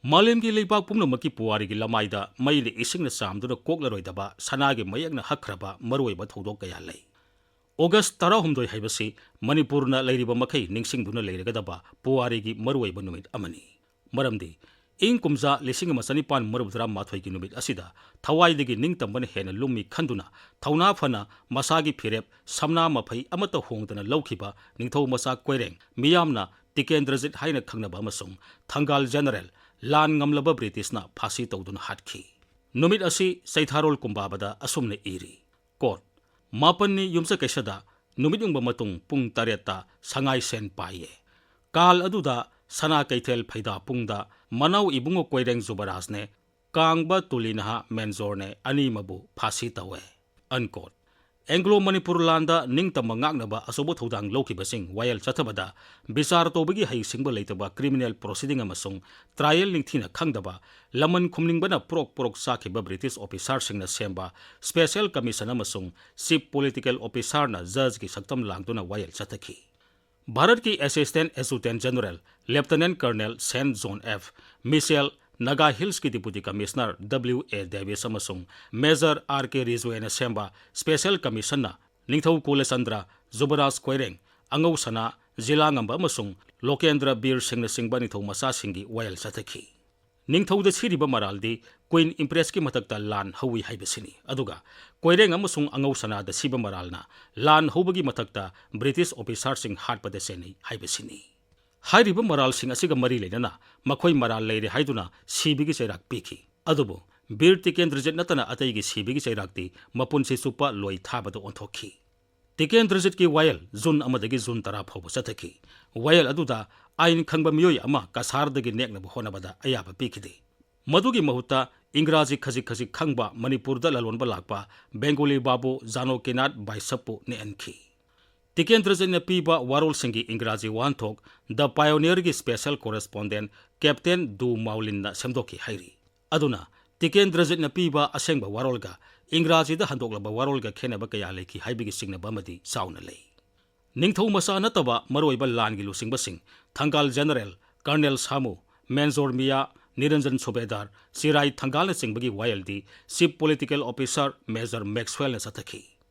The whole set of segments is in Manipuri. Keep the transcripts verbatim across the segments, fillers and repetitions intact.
ꯃꯥꯂꯦꯝꯒꯤ ꯂꯩꯕꯥꯛ ꯄꯨꯝꯅꯃꯛꯀꯤ ꯄꯨꯋꯥꯔꯤꯒꯤ ꯂꯃꯥꯏꯗ ꯃꯩꯅ ꯏꯁꯤꯡꯅ ꯆꯥꯝꯗꯨꯅ ꯀꯣꯛꯂꯔꯣꯏꯗꯕ ꯁꯅꯥꯒꯤ ꯃꯌꯦꯛꯅ ꯍꯛꯈ꯭ꯔꯕ ꯃꯔꯨꯑꯣꯏꯕ ꯊꯧꯗꯣꯛ ꯀꯌꯥ ꯂꯩ꯫ ꯑꯣꯒꯁ ꯇꯔꯥꯍꯨꯝꯗꯣꯏ ꯍꯥꯏꯕꯁꯤ ꯃꯅꯤꯄꯨꯔꯅ ꯂꯩꯔꯤꯕ ꯃꯈꯩ ꯅꯤꯡꯁꯤꯡꯗꯨꯅ ꯂꯩꯔꯒꯗꯕ ꯄꯨꯋꯥꯔꯤꯒꯤ ꯃꯔꯨꯑꯣꯏꯕ ꯅꯨꯃꯤꯠ ꯑꯃꯅꯤ꯫ ꯃꯔꯝꯗꯤ ꯏꯪ ꯀꯨꯝꯖꯥ ꯂꯤꯁꯤꯡ ꯑꯃ ꯆꯅꯤꯄꯥꯟ ꯃꯔꯤꯐꯨꯇꯔꯥ ꯃꯥꯊꯣꯏꯒꯤ ꯅꯨꯃꯤꯠ ꯑꯁꯤꯗ ꯊꯋꯥꯏꯗꯒꯤ ꯅꯤꯡꯇꯝꯕꯅ ꯍꯦꯟꯅ ꯂꯨꯝꯃꯤ ꯈꯟꯗꯨꯅ ꯊꯧꯅꯥ ꯐꯅ ꯃꯁꯥꯒꯤ ꯐꯤꯔꯦꯞ ꯁꯝꯅꯥ ꯃꯐꯩ ꯑꯃꯠꯇ ꯍꯣꯡꯗꯅ ꯂꯧꯈꯤꯕ ꯅꯤꯡꯊꯧ ꯃꯆꯥ ꯀꯣꯏꯔꯦꯡ ꯃꯤꯌꯥꯝꯅ ꯇꯤꯀꯦꯟꯗ꯭ꯔꯖꯤꯠ ꯍꯥꯏꯅ ꯈꯪꯅꯕ ꯑꯃꯁꯨꯡ ꯊꯪꯒꯥꯜ ꯖꯦꯅꯔꯦꯜ ꯂꯥꯟ ꯉꯝꯂꯕ ꯕ꯭ꯔꯤꯇꯤꯁꯅ ꯐꯥꯁꯤ ꯇꯧꯗꯨꯅ ꯍꯥꯠꯈꯤ꯫ ꯅꯨꯃꯤꯠ ꯑꯁꯤ ꯆꯩꯊꯥꯔꯣꯜ ꯀꯨꯝꯕꯥꯕꯗ ꯑꯁꯨꯝꯅ ꯏꯔꯤ, ꯀꯣꯠ, ꯃꯥꯄꯟꯅꯤ ꯌꯨꯝꯁꯀꯩꯁꯗ ꯅꯨꯃꯤꯠ ꯌꯨꯡꯕ ꯃꯇꯨꯡ ꯄꯨꯡ ꯇꯔꯦꯠꯇ ꯁꯉꯥꯏꯁꯦꯟ ꯄꯥꯏꯌꯦ꯫ ꯀꯥꯜ ꯑꯗꯨꯗ ꯁꯅꯥ ꯀꯩꯊꯦꯜ ꯐꯩꯗꯥꯄꯨꯡꯗ ꯃꯅꯥꯎ ꯏꯕꯨꯡꯉꯣ ꯀꯣꯏꯔꯦꯡ ꯖꯨꯕꯔꯥꯖꯅꯦ, ꯀꯥꯡꯕ ꯇꯨꯂꯤ ꯅꯍꯥ ꯃꯦꯟꯖꯣꯔꯅꯦ ꯑꯅꯤꯃꯕꯨ ꯐꯥꯁꯤ ꯇꯧꯋꯦ꯫ ꯑꯟꯀꯣꯠ꯫ ꯑꯦꯡꯒ꯭ꯂꯣ ꯃꯅꯤꯄꯨꯔ ꯂꯥꯟꯗ ꯅꯤꯡꯇꯝꯕ ꯉꯥꯛꯅꯕ ꯑꯆꯧꯕ ꯊꯧꯗꯥꯡ ꯂꯧꯈꯤꯕꯁꯤꯡ ꯋꯥꯌꯦꯜ ꯆꯠꯊꯕꯗ ꯕꯤꯆꯥꯔ ꯇꯧꯕꯒꯤ ꯍꯩꯁꯤꯡꯕ ꯂꯩꯇꯕ ꯀ꯭ꯔꯤꯃꯤꯅꯦꯜ ꯄ꯭ꯔꯣꯁꯤꯗꯤꯡ ꯑꯃꯁꯨꯡ ꯇ꯭ꯔꯥꯌꯦꯜ ꯅꯤꯡꯊꯤꯅ ꯈꯪꯗꯕ, ꯂꯃꯟ ꯈꯨꯝꯅꯤꯡꯕꯅ ꯄ꯭ꯔꯣꯛ ꯄ꯭ꯔꯣꯛ ꯆꯥꯛꯈꯤꯕ ꯕ꯭ꯔꯤꯇꯤꯁ ꯑꯣꯐꯤꯁꯥꯔꯁꯤꯡꯅ ꯁꯦꯝꯕ ꯁ꯭ꯄꯦꯁꯦꯜ ꯀꯃꯤꯁꯟ ꯑꯃꯁꯨꯡ ꯆꯤꯐ ꯄꯣꯂꯤꯇꯤꯀꯦꯜ ꯑꯣꯐꯤꯁꯥꯔꯅ ꯖꯖꯀꯤ ꯁꯛꯇꯝ ꯂꯥꯡꯗꯨꯅ ꯋꯥꯌꯦꯜ ꯆꯠꯊꯈꯤ꯫ ꯚꯥꯔꯠꯀꯤ ꯑꯦꯁꯤꯁꯇꯦꯟ ꯑꯦꯖꯨꯇꯦꯟ ꯖꯦꯅꯔꯦꯜ ꯂꯦꯐꯇꯤꯅꯦꯟ ꯀꯔꯅꯦꯜ ꯁꯦꯟ ꯖꯣꯟ ꯑꯦꯐ ꯃꯤꯆꯦꯜ, ꯅꯥꯒꯥ ꯍꯤꯜꯁꯀꯤ ꯗꯤꯄꯨꯇꯤ ꯀꯃꯤꯁꯅꯔ ꯗꯕ꯭ꯂꯤꯎ ꯑꯦ ꯗꯦꯕꯤꯁ ꯑꯃꯁꯨꯡ ꯃꯦꯖꯔ ꯑꯥꯔ ꯀꯦ ꯔꯤꯖꯋꯦꯅ ꯁꯦꯝꯕ ꯁ꯭ꯄꯦꯁꯦꯜ ꯀꯃꯤꯁꯟꯅ ꯅꯤꯡꯊꯧ ꯀꯨꯂꯆꯟꯗ꯭ꯔ, ꯖꯨꯕꯔꯥꯖ ꯀꯣꯏꯔꯦꯡ, ꯑꯉꯧ ꯁꯅꯥ, ꯖꯤꯂꯥꯉꯝꯕ ꯑꯃꯁꯨꯡ ꯂꯣꯀꯦꯟꯗ꯭ꯔ ꯕꯤꯔ ꯁꯤꯡꯅꯆꯤꯡꯕ ꯅꯤꯡꯊꯧ ꯃꯆꯥꯁꯤꯡꯒꯤ ꯋꯥꯌꯦꯜ ꯆꯠꯊꯈꯤ꯫ ꯅꯤꯡꯊꯧꯗ ꯁꯤꯔꯤꯕ ꯃꯔꯥꯜꯗꯤ ꯀ꯭ꯋꯤꯟ ꯏꯝꯄ꯭ꯔꯦꯁꯀꯤ ꯃꯊꯛꯇ ꯂꯥꯟ ꯍꯧꯏ ꯍꯥꯏꯕꯁꯤꯅꯤ, ꯑꯗꯨꯒ ꯀꯣꯏꯔꯦꯡ ꯑꯃꯁꯨꯡ ꯑꯉꯧ ꯁꯅꯥꯗ ꯁꯤꯕ ꯃꯔꯥꯜꯅ ꯂꯥꯟ ꯍꯧꯕꯒꯤ ꯃꯊꯛꯇ ꯕ꯭ꯔꯤꯇꯤꯁ ꯑꯣꯐꯤꯁꯥꯔꯁꯤꯡ ꯍꯥꯠꯄꯗ ꯆꯦꯟꯅꯩ ꯍꯥꯏꯕꯁꯤꯅꯤ꯫ ꯍꯥꯏꯔꯤꯕ ꯃꯔꯥꯜꯁꯤꯡ ꯑꯁꯤꯒ ꯃꯔꯤ ꯂꯩꯅꯅ ꯃꯈꯣꯏ ꯃꯔꯥꯜ ꯂꯩꯔꯦ ꯍꯥꯏꯗꯨꯅ ꯁꯤꯕꯒꯤ ꯆꯩꯔꯥꯛ ꯄꯤꯈꯤ꯫ ꯑꯗꯨꯕꯨ ꯕꯤꯔ ꯇꯤꯀꯦꯟꯗ꯭ꯔꯖꯤꯠ ꯅꯠꯇꯅ ꯑꯇꯩꯒꯤ ꯁꯤꯕꯒꯤ ꯆꯩꯔꯥꯛꯇꯤ ꯃꯄꯨꯟꯁꯤ ꯆꯨꯞꯄ ꯂꯣꯏ ꯊꯥꯕꯗ ꯑꯣꯟꯊꯣꯛꯈꯤ꯫ ꯇꯤꯀꯦꯟꯗ꯭ꯔꯖꯤꯠꯀꯤ ꯋꯥꯌꯦꯜ ꯖꯨꯟ ꯑꯃꯗꯒꯤ ꯖꯨꯟ ꯇꯔꯥ ꯐꯥꯎꯕ ꯆꯠꯊꯈꯤ꯫ ꯋꯥꯌꯦꯜ ꯑꯗꯨꯗ ꯑꯥꯏꯟ ꯈꯪꯕ ꯃꯤꯑꯣꯏ ꯑꯃ ꯀꯁꯥꯔꯗꯒꯤ ꯅꯦꯛꯅꯕ ꯍꯣꯠꯅꯕꯗ ꯑꯌꯥꯕ ꯄꯤꯈꯤꯗꯦ꯫ ꯃꯗꯨꯒꯤ ꯃꯍꯨꯠꯇ ꯏꯪꯒ꯭ꯔꯥꯖꯤ ꯈꯖꯤꯛ ꯈꯖꯤꯛ ꯈꯪꯕ ꯃꯅꯤꯄꯨꯔꯗ ꯂꯂꯣꯟꯕ ꯂꯥꯛꯄ ꯕꯦꯡꯒꯣꯂꯤ ꯕꯥꯕꯨ ꯖꯥꯅꯣꯀꯤꯅꯥꯊ ꯕꯥꯏꯁꯞꯄꯨ ꯅꯦꯛꯍꯟꯈꯤ꯫ ꯇꯤꯀꯦꯟꯗ꯭ꯔꯖꯤꯠꯅ ꯄꯤꯕ ꯋꯥꯔꯣꯜꯁꯤꯡꯒꯤ ꯏꯪꯒ꯭ꯔꯥꯖꯤ ꯋꯥꯍꯟꯊꯣꯛ ꯗ ꯄꯥꯏꯑꯣꯅꯤꯌꯔꯒꯤ ꯁ꯭ꯄꯦꯁꯦꯜ ꯀꯣꯔꯦꯁꯄꯣꯟꯗꯦꯟꯠ ꯀꯦꯞꯇꯦꯟ ꯗꯨ ꯃꯥꯎꯂꯤꯟꯅ ꯁꯦꯝꯗꯣꯛꯈꯤ ꯍꯥꯏꯔꯤ꯫ ꯑꯗꯨꯅ ꯇꯤꯀꯦꯟꯗ꯭ꯔꯖꯤꯠꯅ ꯄꯤꯕ ꯑꯁꯦꯡꯕ ꯋꯥꯔꯣꯜꯒ ꯏꯪꯒ꯭ꯔꯥꯖꯤꯗ ꯍꯟꯗꯣꯛꯂꯕ ꯋꯥꯔꯣꯜꯒ ꯈꯦꯠꯅꯕ ꯀꯌꯥ ꯂꯩꯈꯤ ꯍꯥꯏꯕꯒꯤ ꯆꯤꯡꯅꯕ ꯑꯃꯗꯤ ꯆꯥꯎꯅ ꯂꯩ꯫ ꯅꯤꯡꯊꯧ ꯃꯆꯥ ꯅꯠꯇꯕ ꯃꯔꯨꯑꯣꯏꯕ ꯂꯥꯟꯒꯤ ꯂꯨꯆꯤꯡꯕꯁꯤꯡ ꯊꯪꯒꯥꯜ ꯖꯦꯅꯔꯦꯜ ꯀꯔꯅꯦꯜ ꯁꯥꯃꯨ, ꯃꯦꯟꯖꯣꯔ ꯃꯤꯌꯥ, ꯅꯤꯔꯟꯖꯟ ꯁꯨꯕꯦꯗꯥꯔ, ꯆꯤꯔꯥꯏ ꯊꯪꯒꯥꯜꯅꯆꯤꯡꯕꯒꯤ ꯋꯥꯌꯦꯜꯗꯤ Chief Political Officer Major Maxwellꯅ ꯆꯠꯊꯈꯤ꯫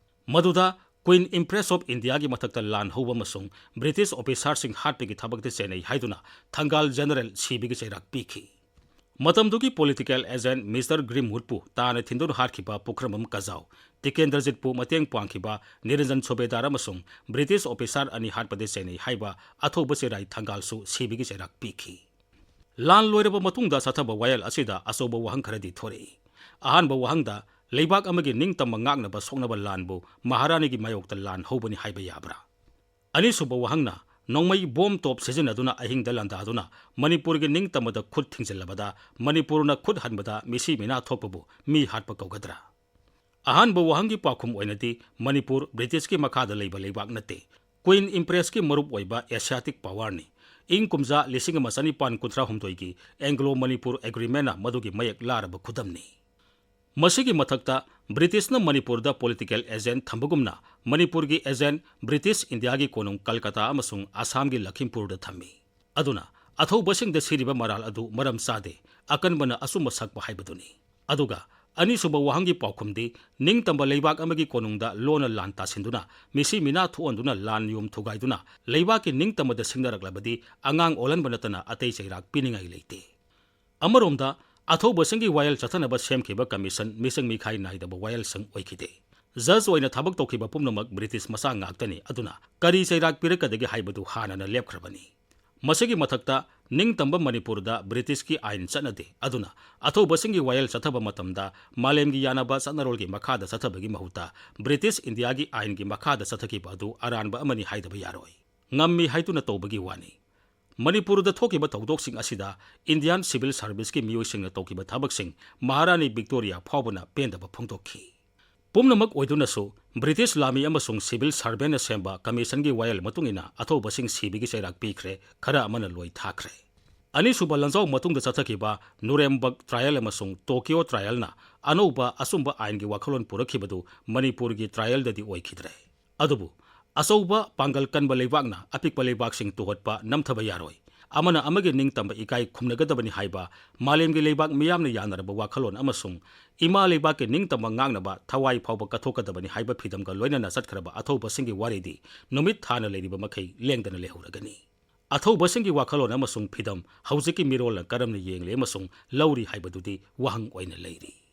ꯃꯗꯨꯗ Queen Empress of Indiaꯒꯤ ꯃꯊꯛꯇ ꯂꯥꯟ ꯍꯧꯕ ꯑꯃꯁꯨꯡ ꯕ꯭ꯔꯤꯇꯤꯁ ꯑꯣꯐꯤꯁꯥꯔꯁꯤꯡ ꯍꯥꯠꯄꯒꯤ ꯊꯕꯛꯇ ꯆꯦꯟꯅꯩ ꯍꯥꯏꯗꯨꯅ ꯊꯪꯒꯥꯜ ꯖꯦꯅꯔꯦꯜ ꯁꯤꯕꯤꯒꯤ ꯆꯩꯔꯥꯛ ꯄꯤꯈꯤ꯫ ꯃꯇꯝꯗꯨꯒꯤ political agent Mister Grimwoodꯄꯨ ꯇꯥꯅ ꯊꯤꯟꯗꯨꯅ ꯍꯥꯠꯈꯤꯕ ꯄꯨꯈ꯭ꯔꯝꯕꯝ ꯀꯖꯥꯎ, ꯇꯤꯀꯦꯟꯗ꯭ꯔꯖꯤꯠꯄꯨ ꯃꯇꯦꯡ ꯄꯥꯡꯈꯤꯕ ꯅꯤꯔꯟꯖꯟ ꯁꯨꯕꯦꯗꯥꯔ ꯑꯃꯁꯨꯡ ꯕ꯭ꯔꯤꯇꯤꯁ ꯑꯣꯐꯤꯁꯥꯔ ꯑꯅꯤ ꯍꯥꯠꯄꯗ ꯆꯦꯟꯅꯩ ꯍꯥꯏꯕ ꯑꯊꯧꯕ ꯆꯤꯔꯥꯏ ꯊꯪꯒꯥꯜꯁꯨ ꯁꯤꯕꯤꯒꯤ ꯆꯩꯔꯥꯛ ꯄꯤꯈꯤ꯫ ꯂꯥꯟ ꯂꯣꯏꯔꯕ ꯃꯇꯨꯡꯗ ꯆꯠꯊꯕ ꯋꯥꯌꯦꯜ ꯑꯁꯤꯗ ꯑꯆꯧꯕ ꯋꯥꯍꯪ ꯈꯔꯗꯤ ꯊꯣꯔꯛꯏ꯫ ꯑꯍꯥꯟꯕ ꯋꯥꯍꯪꯗ, ꯂꯩꯕꯥꯛ ꯑꯃꯒꯤ ꯅꯤꯡꯇꯝꯕ ꯉꯥꯛꯅꯕ ꯁꯣꯛꯅꯕ ꯂꯥꯟꯕꯨ ꯃꯍꯥꯔꯥꯅꯤꯒꯤ ꯃꯥꯌꯣꯛꯇ ꯂꯥꯟ ꯍꯧꯕꯅꯤ ꯍꯥꯏꯕ ꯌꯥꯕ꯭ꯔꯥ? ꯑꯅꯤꯁꯨꯕ ꯋꯥꯍꯪꯅ, ꯅꯣꯡꯃꯩ ꯕꯣꯝ ꯇꯣꯞ ꯁꯤꯖꯤꯟꯅꯗꯨꯅ ꯑꯍꯤꯡꯗ ꯂꯥꯟꯗꯥꯗꯨꯅ ꯃꯅꯤꯄꯨꯔꯒꯤ ꯅꯤꯡꯇꯝꯕꯗ ꯈꯨꯠ ꯊꯤꯡꯖꯤꯜꯂꯕꯗ ꯃꯅꯤꯄꯨꯔꯅ ꯈꯨꯠ ꯍꯟꯕꯗ ꯃꯤꯁꯤ ꯃꯤꯅꯥ ꯊꯣꯛꯄꯕꯨ ꯃꯤ ꯍꯥꯠꯄ ꯀꯧꯒꯗ꯭ꯔꯥ? ꯑꯍꯥꯟꯕ ꯋꯥꯍꯪꯒꯤ ꯄꯥꯎꯈꯨꯝ ꯑꯣꯏꯅꯗꯤ, ꯃꯅꯤꯄꯨꯔ ꯕ꯭ꯔꯤꯇꯤꯁꯀꯤ ꯃꯈꯥꯗ ꯂꯩꯕ ꯂꯩꯕꯥꯛ ꯅꯠꯇꯦ꯫ Queen Empressꯀꯤ ꯃꯔꯨꯞ ꯑꯣꯏꯕ Asiatic powerꯅꯤ꯫ ꯏꯪ ꯀꯨꯝꯖꯥ ꯂꯤꯁꯤꯡ ꯑꯃ ꯆꯅꯤꯄꯥꯟ ꯀꯨꯟꯊ꯭ꯔꯥ ꯍꯨꯝꯗꯣꯏꯒꯤ Anglo Manipur Agreementꯅ ꯃꯗꯨꯒꯤ ꯃꯌꯦꯛ ꯂꯥꯔꯕ ꯈꯨꯗꯝꯅꯤ꯫ ꯃꯁꯤꯒꯤ ꯃꯊꯛꯇ, ꯕ꯭ꯔꯤꯇꯤꯁꯅ ꯃꯅꯤꯄꯨꯔꯗ political agent ꯊꯝꯕꯒꯨꯝꯅ ꯃꯅꯤꯄꯨꯔꯒꯤ agent ꯕ꯭ꯔꯤꯇꯤꯁ ꯏꯟꯗꯤꯌꯥꯒꯤ ꯀꯣꯅꯨꯡ ꯀꯜꯀꯇꯥ ꯑꯃꯁꯨꯡ ꯑꯁꯥꯝꯒꯤ ꯂꯈꯤꯝꯄꯨꯔꯗ ꯊꯝꯃꯤ꯫ ꯑꯗꯨꯅ ꯑꯊꯧꯕꯁꯤꯡꯗ ꯁꯤꯔꯤꯕ ꯃꯔꯥꯜ ꯑꯗꯨ ꯃꯔꯝ ꯆꯥꯗꯦ, ꯑꯀꯟꯕꯅ ꯑꯆꯨꯝꯕ ꯁꯛꯄ ꯍꯥꯏꯕꯗꯨꯅꯤ꯫ ꯑꯗꯨꯒ ꯑꯅꯤꯁꯨꯕ ꯋꯥꯍꯪꯒꯤ ꯄꯥꯎꯈꯨꯝꯗꯤ, ꯅꯤꯡꯇꯝꯕ ꯂꯩꯕꯥꯛ ꯑꯃꯒꯤ ꯀꯣꯅꯨꯡꯗ ꯂꯣꯟꯅ ꯂꯥꯟ ꯇꯥꯁꯤꯟꯗꯨꯅ, ꯃꯤꯁꯤ ꯃꯤꯅꯥ ꯊꯣꯛꯍꯟꯗꯨꯅ, ꯂꯥꯟ ꯌꯣꯝ ꯊꯨꯒꯥꯏꯗꯨꯅ ꯂꯩꯕꯥꯛꯀꯤ ꯅꯤꯡꯇꯝꯕꯗ ꯁꯤꯡꯅꯔꯛꯂꯕꯗꯤ ꯑꯉꯥꯡ ꯑꯣꯜꯍꯟꯕ ꯅꯠꯇꯅ ꯑꯇꯩ ꯆꯩꯔꯥꯛ ꯄꯤꯅꯤꯡꯉꯥꯏ ꯂꯩꯇꯦ꯫ ꯑꯃꯔꯣꯝꯗ, ꯑꯊꯧꯕꯁꯤꯡꯒꯤ ꯋꯥꯌꯦꯜ ꯆꯠꯊꯅꯕ ꯁꯦꯝꯈꯤꯕ commission ꯃꯤꯆꯪ ꯃꯤꯈꯥꯏ ꯅꯥꯏꯗꯕ ꯋꯥꯌꯦꯜꯁꯪ ꯑꯣꯏꯈꯤꯗꯦ꯫ Judge ꯑꯣꯏꯅ ꯊꯕꯛ ꯇꯧꯈꯤꯕ ꯄꯨꯝꯅꯃꯛ ꯕ꯭ꯔꯤꯇꯤꯁ ꯃꯆꯥ ꯉꯥꯛꯇꯅꯤ, ꯑꯗꯨꯅ ꯀꯔꯤ ꯆꯩꯔꯥꯛ ꯄꯤꯔꯛꯀꯗꯒꯦ ꯍꯥꯏꯕꯗꯨ ꯍꯥꯟꯅꯅ ꯂꯦꯞꯈ꯭ꯔꯕꯅꯤ꯫ ꯃꯁꯤꯒꯤ ꯃꯊꯛꯇ, ꯅꯤꯡꯇꯝꯕ ꯃꯅꯤꯄꯨꯔꯗ ꯕ꯭ꯔꯤꯇꯤꯁꯀꯤ ꯑꯥꯏꯟ ꯆꯠꯅꯗꯦ, ꯑꯗꯨꯅ ꯑꯊꯧꯕꯁꯤꯡꯒꯤ ꯋꯥꯌꯦꯜ ꯆꯠꯊꯕ ꯃꯇꯝꯗ ꯃꯥꯂꯦꯝꯒꯤ ꯌꯥꯅꯕ ꯆꯠꯅꯔꯣꯜꯒꯤ ꯃꯈꯥꯗ ꯆꯠꯊꯕꯒꯤ ꯃꯍꯨꯠꯇ ꯕ꯭ꯔꯤꯇꯤꯁ ꯏꯟꯗꯤꯌꯥꯒꯤ ꯑꯥꯏꯟꯒꯤ ꯃꯈꯥꯗ ꯆꯠꯊꯈꯤꯕ ꯑꯗꯨ ꯑꯔꯥꯟꯕ ꯑꯃꯅꯤ ꯍꯥꯏꯗꯕ ꯌꯥꯔꯣꯏ꯫ ꯉꯝꯃꯤ ꯍꯥꯏꯗꯨꯅ ꯇꯧꯕꯒꯤ ꯋꯥꯅꯤ꯫ ꯃꯅꯤꯄꯨꯔꯗ ꯊꯣꯛꯈꯤꯕ ꯊꯧꯗꯣꯛꯁꯤꯡ ꯑꯁꯤꯗ Indian civil serviceꯀꯤ ꯃꯤꯑꯣꯏꯁꯤꯡꯅ ꯇꯧꯈꯤꯕ ꯊꯕꯛꯁꯤꯡ ꯃꯍꯥꯔꯥꯅꯤ ꯚꯤꯛꯇꯣꯔꯤꯌꯥ ꯐꯥꯎꯕꯅ ꯄꯦꯟꯗꯕ ꯐꯣꯡꯗꯣꯛꯈꯤ꯫ ꯄꯨꯝꯅꯃꯛ ꯑꯣꯏꯗꯨꯅꯁꯨ, ꯕ꯭ꯔꯤꯇꯤꯁ ꯂꯥꯟꯃꯤ ꯑꯃꯁꯨꯡ civil servantꯅ ꯁꯦꯝꯕ commissionꯒꯤ ꯋꯥꯌꯦꯜ ꯃꯇꯨꯡ ꯏꯟꯅ ꯑꯊꯧꯕꯁꯤꯡ ꯁꯤꯕꯒꯤ ꯆꯩꯔꯥꯛ ꯄꯤꯈ꯭ꯔꯦ, ꯈꯔ ꯑꯃꯅ ꯂꯣꯏ ꯊꯥꯈ꯭ꯔꯦ꯫ ꯑꯅꯤꯁꯨꯕ ꯂꯥꯟꯖꯥꯎ ꯃꯇꯨꯡꯗ ꯆꯠꯊꯈꯤꯕ ꯅꯨꯔꯦꯝꯕꯔꯒ trial ꯑꯃꯁꯨꯡ ꯇꯣꯀꯤꯌꯣ trialꯅ ꯑꯅꯧꯕ ꯑꯆꯨꯝꯕ ꯑꯥꯏꯟꯒꯤ ꯋꯥꯈꯜꯂꯣꯟ ꯄꯨꯔꯛꯈꯤꯕꯗꯨ ꯃꯅꯤꯄꯨꯔꯒꯤ trialꯗꯗꯤ ꯑꯣꯏꯈꯤꯗ꯭ꯔꯦ꯫ ꯑꯗꯨꯕꯨ ꯑꯆꯧꯕ ꯄꯥꯡꯒꯜ ꯀꯟꯕ ꯂꯩꯕꯥꯛꯅ ꯑꯄꯤꯛꯄ ꯂꯩꯕꯥꯛꯁꯤꯡ ꯇꯨꯍꯠꯄ ꯅꯝꯊꯕ ꯌꯥꯔꯣꯏ꯫ ꯑꯃꯅ ꯑꯃꯒꯤ ꯅꯤꯡꯇꯝꯕ ꯏꯀꯥꯏ ꯈꯨꯝꯅꯒꯗꯕꯅꯤ ꯍꯥꯏꯕ ꯃꯥꯂꯦꯝꯒꯤ ꯂꯩꯕꯥꯛ ꯃꯤꯌꯥꯝꯅ ꯌꯥꯅꯔꯕ ꯋꯥꯈꯜꯂꯣꯟ ꯑꯃꯁꯨꯡ ꯏꯃꯥ ꯂꯩꯕꯥꯛꯀꯤ ꯅꯤꯡꯇꯝꯕ ꯉꯥꯛꯅꯕ ꯊꯋꯥꯏ ꯐꯥꯎꯕ ꯀꯠꯊꯣꯛꯀꯗꯕꯅꯤ ꯍꯥꯏꯕ ꯐꯤꯗꯝꯒ ꯂꯣꯏꯅꯅ ꯆꯠꯈ꯭ꯔꯕ ꯑꯊꯧꯕꯁꯤꯡꯒꯤ ꯋꯥꯔꯤꯗꯤ ꯅꯨꯃꯤꯠ ꯊꯥꯅ ꯂꯩꯔꯤꯕ ꯃꯈꯩ ꯂꯦꯡꯗꯅ ꯂꯩꯍꯧꯔꯒꯅꯤ꯫ ꯑꯊꯧꯕꯁꯤꯡꯒꯤ ꯋꯥꯈꯜꯂꯣꯟ ꯑꯃꯁꯨꯡ ꯐꯤꯗꯝ ꯍꯧꯖꯤꯛꯀꯤ ꯃꯤꯔꯣꯜꯅ ꯀꯔꯝꯅ ꯌꯦꯡꯂꯤ ꯑꯃꯁꯨꯡ ꯂꯧꯔꯤ ꯍꯥꯏꯕꯗꯨꯗꯤ ꯋꯥꯍꯪ ꯑꯣꯏꯅ ꯂꯩꯔꯤ꯫